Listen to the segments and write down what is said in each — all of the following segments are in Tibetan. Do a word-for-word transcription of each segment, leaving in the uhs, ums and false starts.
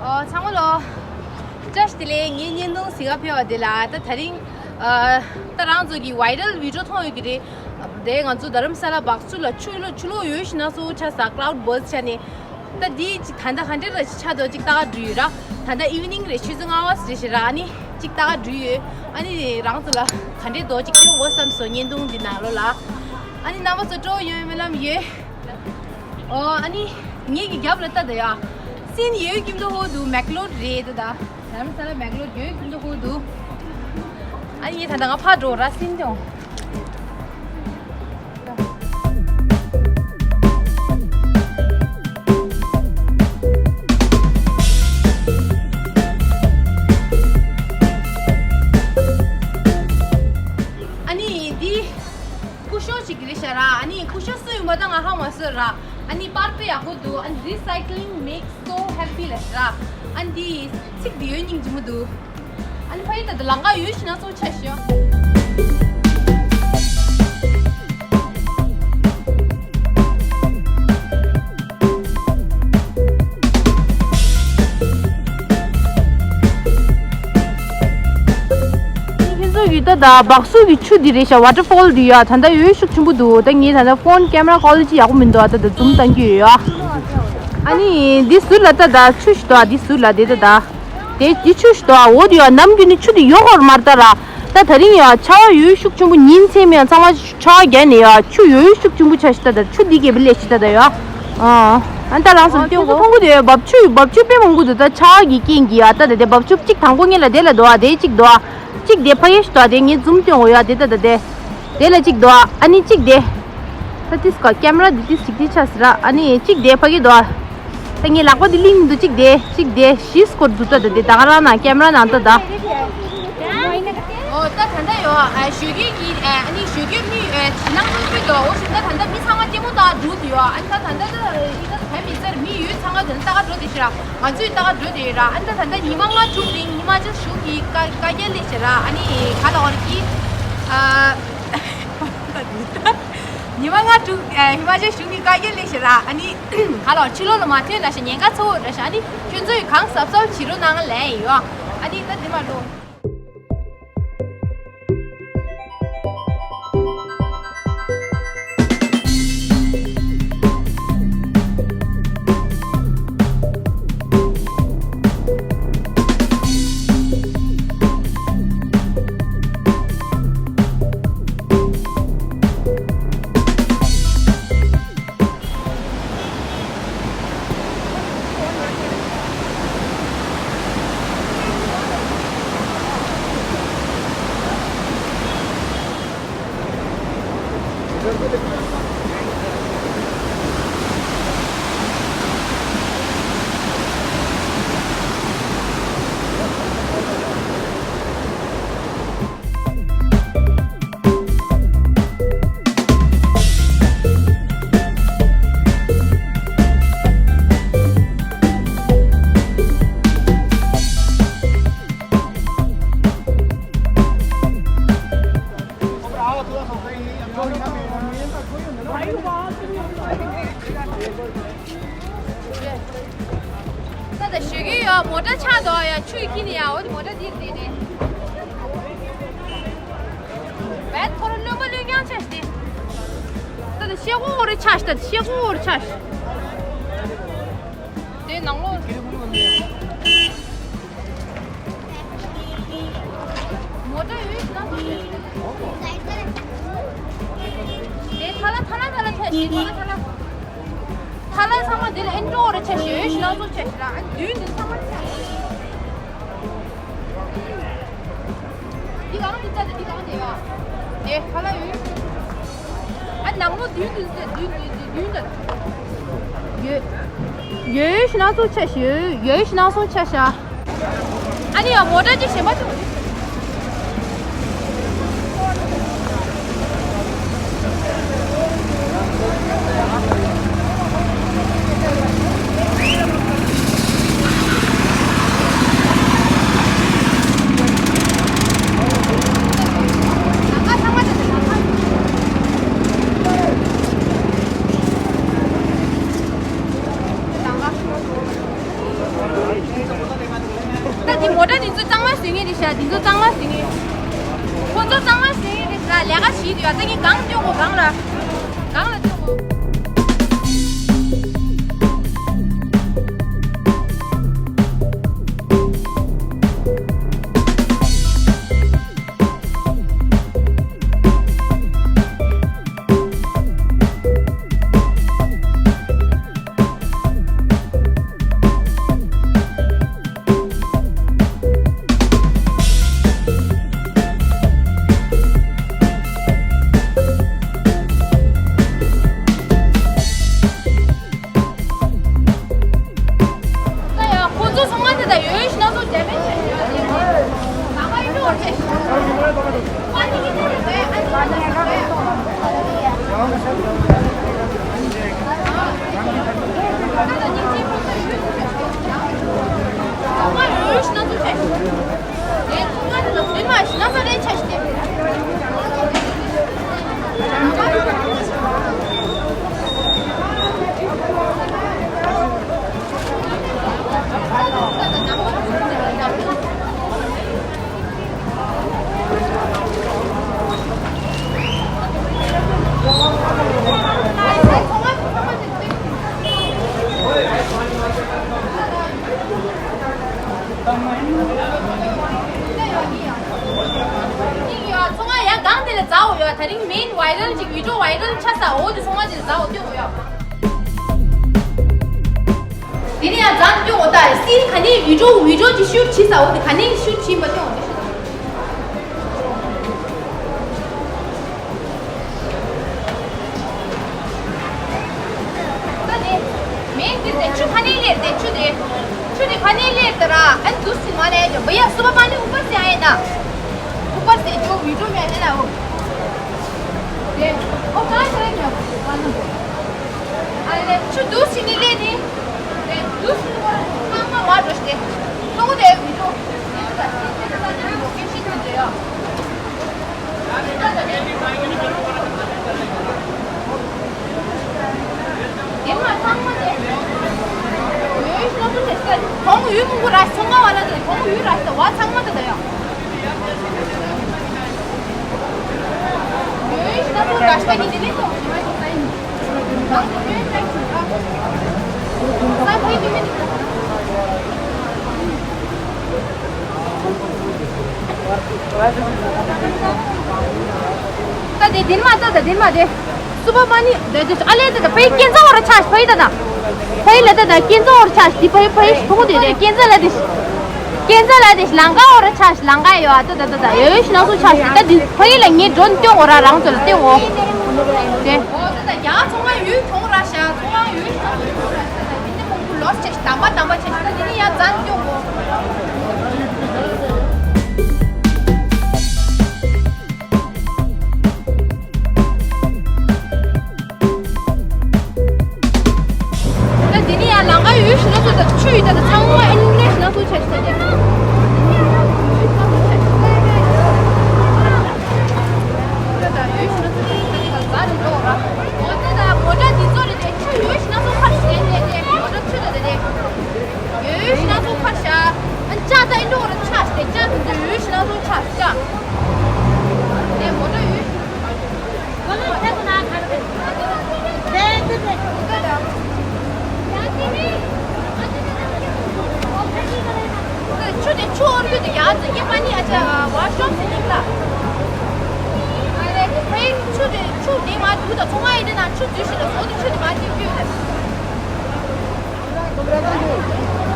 ཨོ། ཚང་མ་ལོ། བཀྲ་ཤིས་བདེ་ལེགས། ངའི་བརྙན་ཐུང་གཟིགས་ག་ཕེབས་པ་དེ་ལ། ད་དེ་རིང་ཨ་ད་རང་ཚོ་གི་ཝའི་རལ་བི་ཌི་ཡོ་མཐོང་ཡོད་ཀྱི་རེད། དེ་ང་ཚོ་རྡ་རམ་ས་ལ་སྦག་སུ་ལ་ཆུ་ལོག་ཆུ་ལོག་ཡོད་ཤི་ན་སོ་ཆ་ས་ཀླའུ་ཌི་བར་སི་ཆ་ནས། ད་འདི་ཅིག་ད་ལྟ་ག་འདྲ་ར་ཅིག་ཆགས་འདུག་ཅིག་ལྟ་ག་འགྲོ་ཡོད་ར། ད་ལྟ་ཨི་ཝི་ནིང་རེད། ཆུ་ཚོད་ལྔ་པ་རེད་ཤི་ར། ཨ་ནི་ཅིག་ལྟ་ག་འགྲོ་ཡོད། ཨ་ནི་རང་ཚོ་ལ་ག་འདྲས་འདུག་ཅིག་སྟོན་དགོས་བསམ་སོང་། བརྙན་ཐུང་འདི་ནང་ལོགས་ལ། ཨ་ནི་རྣམ་པ་ཚོ་སྤྲོ་ཡོད་མེད་ལམ་ཡོད། ཨོ། ཨ་ནི་ངེད་ཀྱི་རྒྱབ་ལ་ལྟ་ད་ཡ། སིན་ཡོད་ཀྱི་འདུག་ཧོ་འདུག་མེག་ལོཌ་རེད་ད། རྡ་རམ་ས་ལ་མེག་ལོཌ་ཡོད་ཀྱི་འདུག་ཧོ་འདུག་ཨ་ནི་ངས་ད་ལྟ་ང་ཕར་འགྲོ་ར། སིན་ཀྱང་། ཨ་ནི་འདི་སྐུ་ཞབས་ཅིག་རེད་ཤག་ར། ཨ་ནི་སྐུ་ཞབས་སུ་ཡིན་པ་ད་ང་ཧ་མ་གོ་ར། ཨ་ནི་པར་དཔེ་ཡག་པོ་འདུག་ཨ་ནི་Recycling makes so happy ལབ་ཤག་ར། ཨ་ནི་འདི་ཚིག་འདི་ཡོད་སྙིང་རྗེ་མོ་འདུག་ཨ་ནི་ཕ་ཡུལ་ད་ལྟ་ལམ་ཁ་ཡོད་ཤི་ན་སོ་ཆ་ཤག་ཁྱེད་ཚོ་གི་ད་ལྟ་སྦག་སུ་གི་ཆུ་འདི་རེད་ཤག་ཝ་ཊར་ཕོལ་འདི་ཡ། ད་ལྟ་ཡོད་ཤུགས་ཆེན་པོ་འདུག་ད་ངས་ད་ལྟ་ཕོན་ཀེམ་ར་ཀོ་ལི་ཊི་ཡག་པོ་མི་འདུག་ད་ལྟ་ཛུམ་བཏང་གི་ཡོད་ཡ། ཨ་ནི་འདི་ཟུར་ལ་ད་ལྟ་ཆུ་ཞིག་འདུག་འདི་ཟུར་ལ་དེ་ད་ལྟ་དེ་འདི་ཆུ་ཞིག་འདུག་འོ་དེ་ཡ་ནམ་རྒྱུན་ནི་ཆུ་འདི་ཡོད་ཧོར་མར་ད་ར། ད་ད་རིང་ཡ་ཆར་པ་ཡོད་ཤུགས་ཆེན་པོ། ཉིན་མཚན་མེད་ཡ་ཚང་མ་ཆར་པ་བརྒྱབ་ནས་ཡ་ཆུ་ཡོད་ཤུགས་ཆེན་པོ་ཆགས་ཤག་ད་ད་ཆུ་འདི་གས་བི་ལེ་ཤི་ད་ད་ཡ། ཨ་ཨ་ད་རང་སོང་སྟེ་ཁོང་ཁུ་དེ་འབབ་ཆུ་འབབ་ཆུ་དཔེ་མང་པོ་འདུག་ད་ཆར་པ་གི་རྐྱེན་གྱིས་ཡ། ད་ད་དེ་འབབ་ཆུ་གཅིག་དང་པོ་ངེད་ལ་དེ་ལ་འདུག་ཨ། དེ་གཅིག་འདུག་ཨ། གཅིག་དེ་ཕ་གི་ཞིག་འདུག་ཨ། དེ་ངས་ཛུམ་སྟོན་འོ་ཡ། དེ་ད་ད་དེ་དེ་ལ་གཅིག་འདུག་ཨ། ཨ་ནི་གཅིག་དེ། ད་ཏིས་ཀ་ཀེམ་ར་འདི་ཏིས་ཅིག་ཏིས་ཆ་སི་ར། ཨ་ནི་གཅིག་དེ་ཕ་གི་འདུག་ཨ། ད་ངའི་ལག་པ་འདི་ལིང་འདུག་གཅིག་དེ་གཅིག་དེ་བཞི་སྐོར་འདུག་ད་ད་དེ་ད་ག་རང་ན་ཀེམ་ར་ནང་ད་ད། ཨོ་ད་ད་ད་ཡོ་ཨ་ཞོགས་ཀས་ཀྱི་ཨ་ནི་ཞོགས་ཀས་མི་ཨ་ཇི་ནང་ལོག་པའི་འདུག་འོ་ཞིག་ད་ད་ད་མི་ཚང་མ་ལྟད་མོ་ལྟ་འགྲོ་འདུག་ཡོ། ཨ་ནི་ད་ད་ད་ད་ཡིན་ད་ད་མི་ཚར་མི་ཡོད་ཚང་མ་ད་ད་ལྟ་ག་འགྲོ་དེ་ཤི་ར། ང་ཚོས་ལྟ་ག་འགྲོ་དེ་ར། ཨ་ནི་ད་ད་ད་ཉི་མ་ལྔ་དྲུག་རིང་ཉི་མ་ཅི་ཞོགས་ཀྱི་ཀ་ཀ་རྒྱ་ལས་ཤི་ར། ཨ་ནི་ག་ལ་འོར་གྱི་ཨ། ཉི་མ་ལྔ་དྲུག་ཨ་ཧི་མ་ཅལ་གཞུང་གི་བཀའ་རྒྱ་ལས་ཤི་ར། ཨ་ནི་ག་ལ་ཕྱི་ལོགས་ལ་མ་ཐོན་ར་ཤ་ཉེན་ཁ་ཚ་བོ་ར་ཤ། ཨ་ནི་ཁྱོད་ཚོས་གང་གཟབ་གཟབ་བྱེད་རོགས་གནང་ལན་ཡོད། ཨ་ནི་ད་དེ་མ་འགྲོ། ད་ད་ཞོགས་ཀས་ཡ་མོ་ཊ་ཆག་འདུག་ཡ། ཆུ་ཡི་ཁྱི་ནི་ཡ། འོ་དེ་མོ་ཊ་འདིར་བསྡད་ནས། བད་ཁོ་ར་རློན་པ་རློན་རྐྱང་ཆགས་ཤི་དེ། ད་ད་ཤེལ་སྒོ་འོ་རེ་ཆགས་ཤི། ད་ད་ཤེལ་སྒོ་འོ་རེ་ཆགས་ཤི། དེ་ནང་ལོགས། མོ་ཊ་ཡོད་ན། དེ་ཐ་ལ་ཐ་ལ་ཐ་ལ་ཆགས་ཤི། ཐ་ལ་ཐ་ལ། ཐ་ལ་ཚང་མ་འདི་ལ་ཨེན་ཏྲོ་རེ་ཆ་ཞེས་ཞུ་ན་ཚོ་ཆ་ཞེས་ར། ཨ་མདུན་འདི་ཚང་མ་ཆ་ཞེས། འདི་གང་འདི་ཆ་འདི་འདི་གང་འདི་ཡ། འདི་ཁ་ལ་ཡོད། ཨ་ནང་ལོ་མདུན་འདི་འདི་འདི་འདི་འདི་འདི་ཡོད། ཡོད་ཞུ་ན་ཚོ་ཆ་ཞེས། ཡོད་ཞུ་ན་ཚོ་ཆ་ཞེས། ཨ་ནི་ཡང་མོ་ཊ་ཅིག་གཞན་པ་ཅིག་ད་འདི་མོ་ཊ་འདི་ཚོ་གཙང་མ་བཟོ་མཁན་རེད་ཤག་འདི་ཚོ་གཙང་མ་བཟོ་མཁན། ཁོ་ཚོ་གཙང་མ་བཟོ་མཁན་རེད་ཤག་ལས་ཀ་བྱེད་དུས་ཡ་ད་ངས་གང་སྟོན་དགོས། གང་ལ་གང་ལ་སྟོན་དགོས། ད་ཡ་ཁོ་ཚོ་ཚང་མ་དེ་ད་ཡོད་ཤི་ན་ཚོ་རྒྱ་མེད་ཆེ་ཤི་ཡ་ལེ། ང་ཡིན་འགྲོ་བར་ཆེ་ཤི། ཚོང་ང་ཡང་གང་དེ་ལ་ཛའོ་ཡོད། ད་རིང་མེན་ཝའི་རལ་ཅིག་བི་ཌིའོ་ཝའི་རལ་ཆགས་ས་འོ་དེ་ཚོང་ང་དེ་ལ་ཛའོ་སྟོན་དགོས་ཡོད། དེ་ནས་ཡང་ཛ་དེ་སྟོན་དགོས། ད་སིན་ག་ནས་བི་ཌིའོ་བི་ཌིའོ་ཅིག་ཤུཊ་བྱས་ས་འོ་དེ་ག་ནས་ཤུཊ་བྱས་པ་སྟོན་དགོས། ད་དེ་མེན་དེ་དེ་ཆུ་ཕ་ནས་ལེར་དེ་ཆུ་དེ་ཆུ་དེ་ཕ་ནས་ལེར་དེ་ར་ཨན་དུ་སི་མ་ནས་ཇོ་བི་ཡ་སུ་པ་པ་ནི་ཨུ་པ་སི་ཨེ་ན་ཨུ་པ་སི་ཇོ་བི་ཌིའོ་མེན་ཨེ་ན་འོ་དེ་ཨོ་ག་ཤ་ཉོ་ག་ན་འོ། ཨ་ལེ་ཆུ་དུ་སི་ནི་ལེ་ནི། ལེ་དུ་སི་ནི་བར་ཚང་མ་མ་འགྲོ་ཤི་ཏེ། ལོ་གོ་དེ་མི་འགྲོ། དེ་ཚོ་ད་སི་ཏེ་ད་ནི་ལོ་ཀེ་ཤན་དུ་འདྲེ་ཡ། དེ་མ་ཚང་མ་དེ། ཡོད་ཤི་ན་ཚོ་དེ་ས་གོང་ཡུལ་མང་པོ་ར་ཤི་ཚོང་ཁང་བ་ལ་དེ་གོང་ཡུལ་ར་ཤི་ད་བ་ཚང་མ་དེ་ད་ཡ། ད་དེ་དེ་མ་ད་ད་དེ་མ་དེ། སུ་པ་མ་ནི་དེ་དེ་ཨ་ལེ་དེ་ད་ཕའི་ཀེན་ཙ་བར་ཆ་ཕའི་ད་ད། ཕའི་ལ་དེ་ད་ཀེན་ཙ་བར་ཆ་དེ་ཕའི་ཕའི་ཐུང་དེ་དེ་ཀེན་ཙ་ལ་དེ། ཀེན་ཙ་ལ་དེ་ལང་ཀ་བར་ཆ་ལང་ཀ་ཡོད་ཨ་ད་ད་ད་ད་ཡོད་ཤི་ན་སུ་ཆ་ཤི་ད་དེ་ཕའི་ལ་ངའི་ཌོན་སྟོན་འོ་ར་རང་ཚོ་ལ་སྟོན་འོ། དེ། འོ་ད་ད་ཡ་ཚོང་ང་ཡུལ་ཐོང་ར་ཤ་ཚོང་ང་ཡུལ་ཤ་ཚོང་ར་ཤ་ད་དེ་ནི་མང་པོ་ལོས་ཆ་ཤི་དམ་པ་དམ་པ་ཆ་ཤི་ད་དེ་ནི་ཡ་ཛན་སྟོན་འོ། ད་དེ་ནི་ཡང་ལང་ཀ་ཡུལ་ཤི་ན་ཚོ་ད་ཆུ་ཡི་ད་ད་ཚང་མ་ཨེ་ནི་ཤི་ན་ཚོ་ཆ་ཤི་ད་དེ། ད་ད་ཡུལ་ཤི་ན་ཚོ་ད་དེ་ག་ཟ་ནི་འགྲོ་ར། འོ་ད་ད་མོ་ཊ་འདི་ཚོ་རེད་དེ་ཆུ་ཡུལ་ཤི་ན་ཚོ་ཕར་ཤི་དེ་དེ་མོ་ཊ་ཆུ་ད་དེ་དེ། ཡོད་ཤི་ན་ཚོ་ཕར་ཤ། ཨན་ཅག་ད་ཨིན་འགྲོ་ར་ཆ་ཤི་ཏེ་ཅག་ད་ཡོད་ཤི་ན་ཚོ་ཆ་ཤི་ཅག་དེ་མོ་ཊ་ཡོད་ཤི་ན་ཚོ་ཕར་ཤ། ཆུ་དེ་ཆུ་འོར་ཡོད་དེ་ཡ་ཙི་ཀེ་པ་ནི་ཨ་ཅག་ཝ་ཤོབ་སི་ནིང་ལ། ཨ་རེ་ཕའི་ཆུ་དེ་ཆུ་དེ་མ་དུ་ད་ཚོང་ཨ་ཡི་དེ་ན་ཆུ་དུ་ཤི་ལ་ཟོ་དེ་ཆུ་དེ་མ་དུ་ཡོད་དེ།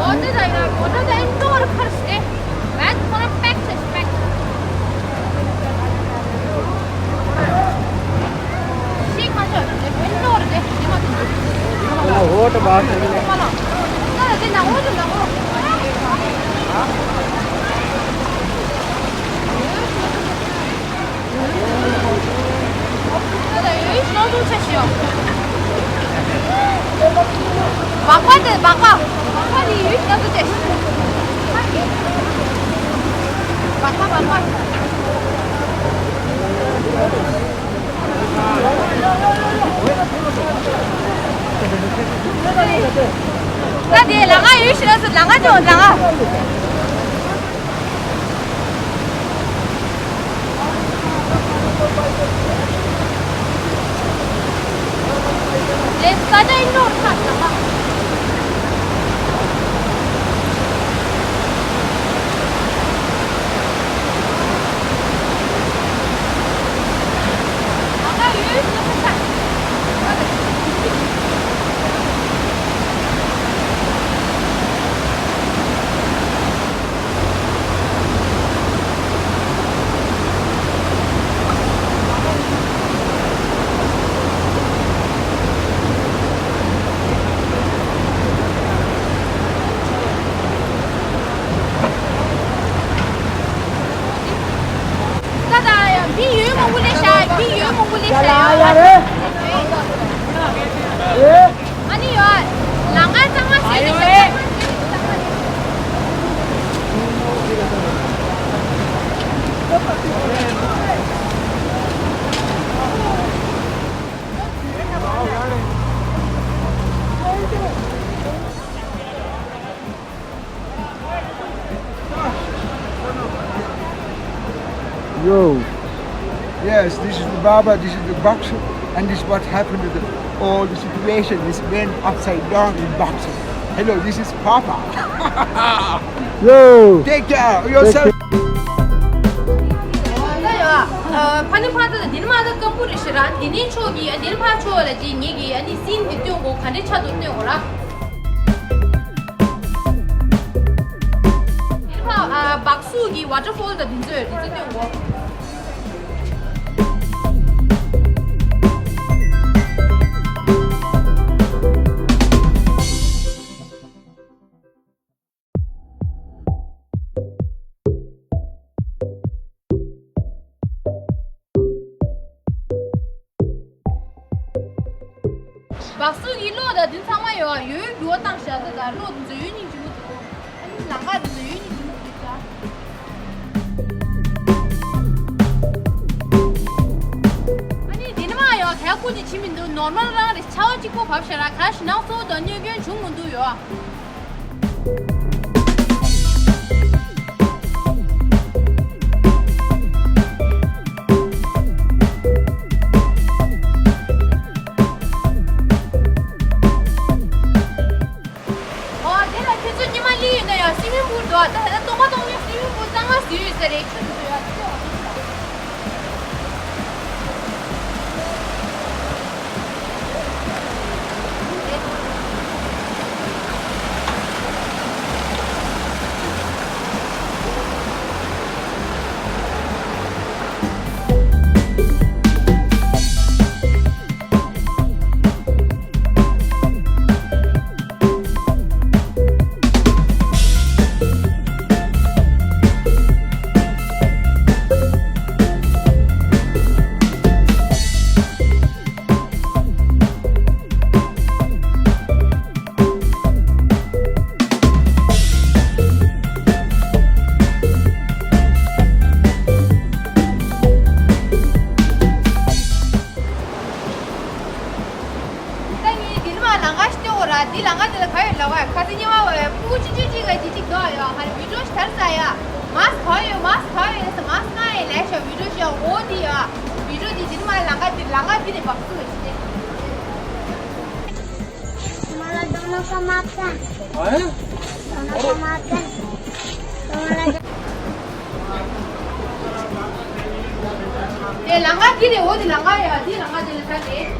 འོ་དེ་ད་ཡ་འོ་དེ་ད་ཨིན་ཏོར་ཁར་སྟེ། བད་ཁོ་ར་པེག་ཆེ་པེག་ཤིག་མ་ཆོ་དེ་ཨིན་ཏོར་དེ་དེ་མ་དུ། ཨོ་ཏོ་བ་ཁོ་མ་ལ། ད་དེ་ན་འོ་དེ་ན་འོ། ད་དེ་ལམ་ཁ་ཡོད་ཤི་ར་སུ་ལམ་ཁ་ཅོ་ལམ་ཁ། ད་ད་ཡ་མི་ཡོད་མང་པོ་ལས་ཤ་མི་ཡོད་མང་པོ་ལས་ཤ་ཡ་ཡ་རེད། ཨ་ནི་ཡོད། ལམ་ཁ་གཙང་མ་བཟོས་ཏེ་ཤ་གཙང་མ་བཟོས་ཏེ། Yo. Yes, this is the barber, this is the boxer, and this is what happened to the, all the situation is went upside down in boxing. Hello, this is Papa. Yo. Take care of yourself. ད་ཡོད། ཕ་ནི་ཕ་ད་འདི་ནི་མ་ད་ཀམ་པུ་རི་ཤི་ར་འདི་ནི་ཕྱོགས་ཀྱི་འདི་ནི་ཕ་ཕྱོགས་ལ་ཅི་ངེད་ཀྱི་ཨ་ནི་སིན་འདི་སྟོན་གོ་ག་འདྲའི་ཆ་དུ་སྟོན་གོ་ར། འདི་ཕ་བག་སུ་གི་ཝ་ཊར་ཕོལ་དང་འདི་ཚོ་འདི་ཚོ་སྟོན་གོ། བག་སུ་གི་གློག་དང་དེ་ཚང་མ་ཡོད། ཡོད་འགྱུར་བ་བཏང་བཞག་ད་ད་གློག་དེ་ཚོ་ཡོད་ཉིན་གྱི་མུ་ཏོ། ཨ་ནི་ལམ་ཁ་དེ་ཚོ་ཡོད་ཉིན་གྱི་མུ་ཏོ་བྱ། ཨ་ནི་དེ་ནི་མ་ཡོད་ག་ཡ་ཀུ་ཅི་བྱེད་མི་འདུག་ནོར་མལ་རང་རེད། ཆར་པ་གཅིག་པོ་བབས་བཞག་ར་ག་ཞིག་ནང་སོ་དང་གནོད་སྐྱོན་བྱུང་མི་འདུག་ཡོད། ཨོ་དེ་ལ་ཁྱེད་ཚོ་ཉི་མ་ལི་ཡོད་ན་ཡང་སི་ཝིམ་པུལ་འདུག་ད་ལྟ་སྟོང་པ་སྟོང་ཉིས་སི་ཝིམ་པུལ་གཙང་མ་ཟིན་ཡོད་ས་རེད། ཁྱོད་ཚོ་ཡང་ཁྱོད་ཚོ་ཡང་། ད་ངས་འདི་ནས་མར་ལམ་ཁ་ཞིག་སྟོན་དགོས་ར། འདི་ལམ་ཁ་འདི་ལ་ག་ཡོད་ལབ་པ། ཁ་སང་ཉི་མ་བས་ཕྲུ་གུ་ཆུང་ཆུང་གཅིག་ག་ཅིག་ཅིག་འདུག་ཡ། ཧ་ལས་བི་ཌིའོ་ཞིག་ཐར་ས་ཡ། མཱ་སི་ག་ག་ཡོད། མཱ་སི་ག་ག་ཡོད་ཟེར། མཱ་སི་ག་ག་ཡོད་ལབ་ཤག་བི་ཌིའོ་ཞིག་འོ་འདི་ཡ། བི་ཌིའོ་འདི་འདི་ནས་མར་ལམ་ཁ་འདི་ལམ་ཁ་འདི་ནས་འབབ་ཚུགས་ལ་ཞིག་སྟེ། དེ་ལམ་ཁ་འདི་རེད། འོ་དེ་ལམ་ཁ་ཡ། དེ་ལམ་ཁ་དེ་ལ་ད་རེད།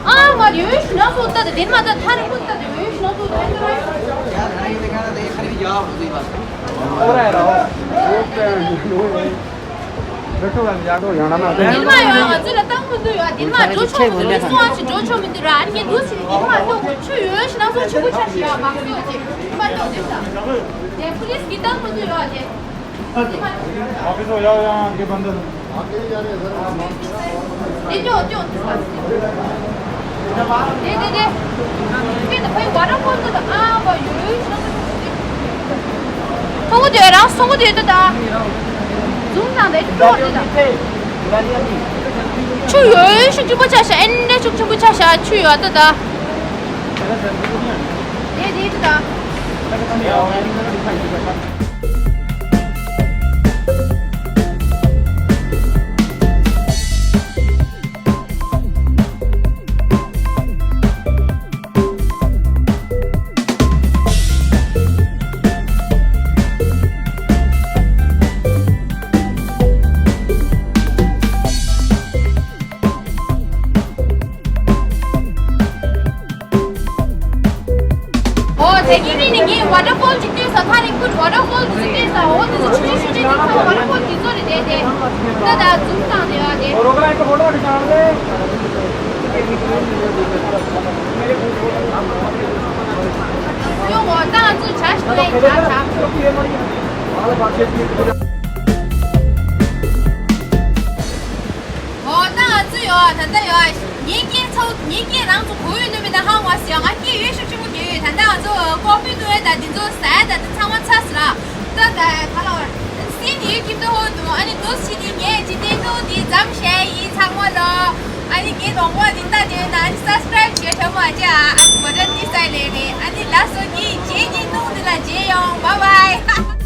ཨ་མ་ཡོད་ཤི་ན་སོ་ད་དེ་མ་ད་ཐ་རེ་ཀུན་ད་དེ་ཡོད་ཤི་ན་སོ་ད་དེ་རེད། འདི་མ་ཡོང་ང་ཚོ་ལ་བཏང་མི་འདུག་ཡོད། འདི་མ་འགྲོ་ཆོག་མི་འདུག་སུ་ཨ་ཞིག་འགྲོ་ཆོག་མི་འདུག་ར། ཨ་ནི་འདུག་ཞིག་འདི་མ་གཏོགས་ཆུ་ཡོད་ཤི་ན་སོ་ཆུ་བོ་ཆ་ཞིག་ཡོད་མ་གཏོགས་དེ་ས་དེ་པུ་ལིས་གི་བཏང་མི་འདུག་ཡོད་དེ། དེ་དེ་དེ། ཁྱེད་ནི་ཕའི་ཝ་ཊར་ཕོལ་དུ་ཨ་བ་ཡོད་ཤི་ན་སོ་ཆུ་བོ་ཆ་ཞིག་ཡོད། སོང་གི་འདུག་རང་སོང་གི་འདུག་ད་ད། འཛུམ་མདངས་དེ་སྤྲོ་བ་འདུག་ད། ཆུ་ཡོད་ཤུགས་ཆེན་པོ་ཆགས་ཤག་ཨེ་ནས་ཤུགས་ཆེན་པོ་ཆགས་ཤག་ཆུ་ཡོད་ད་ད། དེ་དེ་ད་ད། ཨོ་དེ་གི་རིང་ནས་ངས་ཝ་ཊར་ཕོལ་ཅིག་བལྟས་སོང་། ཐག་རིང་པོར་ཝ་ཊར་ཕོལ་དེ་ཚོ་བལྟས་སོང་། འོ་དེ་ཚོ་ཆུང་ཆུང་ཆུང་ཆུང་ཚང་མ་ཝ་ཊར་ཕོལ་དེ་ཚོ་རེད་དེ་དེ། ད་ད་འཛུམ་དང་དེ་བ་དེ། ཡོང་ངོ་ད་ང་ཚོ་བྱ་ཞིག་ལས་བྱ་བྱ། ཨོ་ད་ང་ཚོ་ཡོད་ད་ལྟ་ཡོད། ངའི་སྐད་ཚོ་ངའི་སྐད་རང་ཚོ་གོ་ཡོད་ནི་མིན་ན་ཧང་བ་ཟེར། ང་སྐད་ཡོད་ཤུགས་ཆེན་པོ་རྒྱག་ཡོད། ད་ལྟ་ང་ཚོ་ཀོ་ཕི་འདུག་ཨེ་ད་འདི་ཚོ་ཟ་ཡ་ད་ད་ཚང་མ་ཚར་སོང་ར། ད་ད་ག་ལ་བར་སྲིད་ཡོད་ཀྱི་འདུག་ཧོ་འདུག་ཨ་ནི་འདུག་ཕྱི་ནི་ངས་ཅི་བསྟན་འདུག་འདི་མཚམས་བཞག་ཡིན་ཚང་མ་ལ། ཨ་ནི་ངའི་གདོང་པ་འདི་ལྟ་དེ་ན་ཨ་ནི་སབ་སི་ཀ་རའིབ་བྱེད་ཐུབ་མ་བྱེད་ཨ། ཨ་ནི་མ་འདྲ་འདི་སའི་ལས་རེད། ཨ་ནི་ལ་སོ་གི་རྗེས་ཀྱི་འདུག་འདི་ལ་མཇལ་ཡོང་། བཱའི་བཱའི།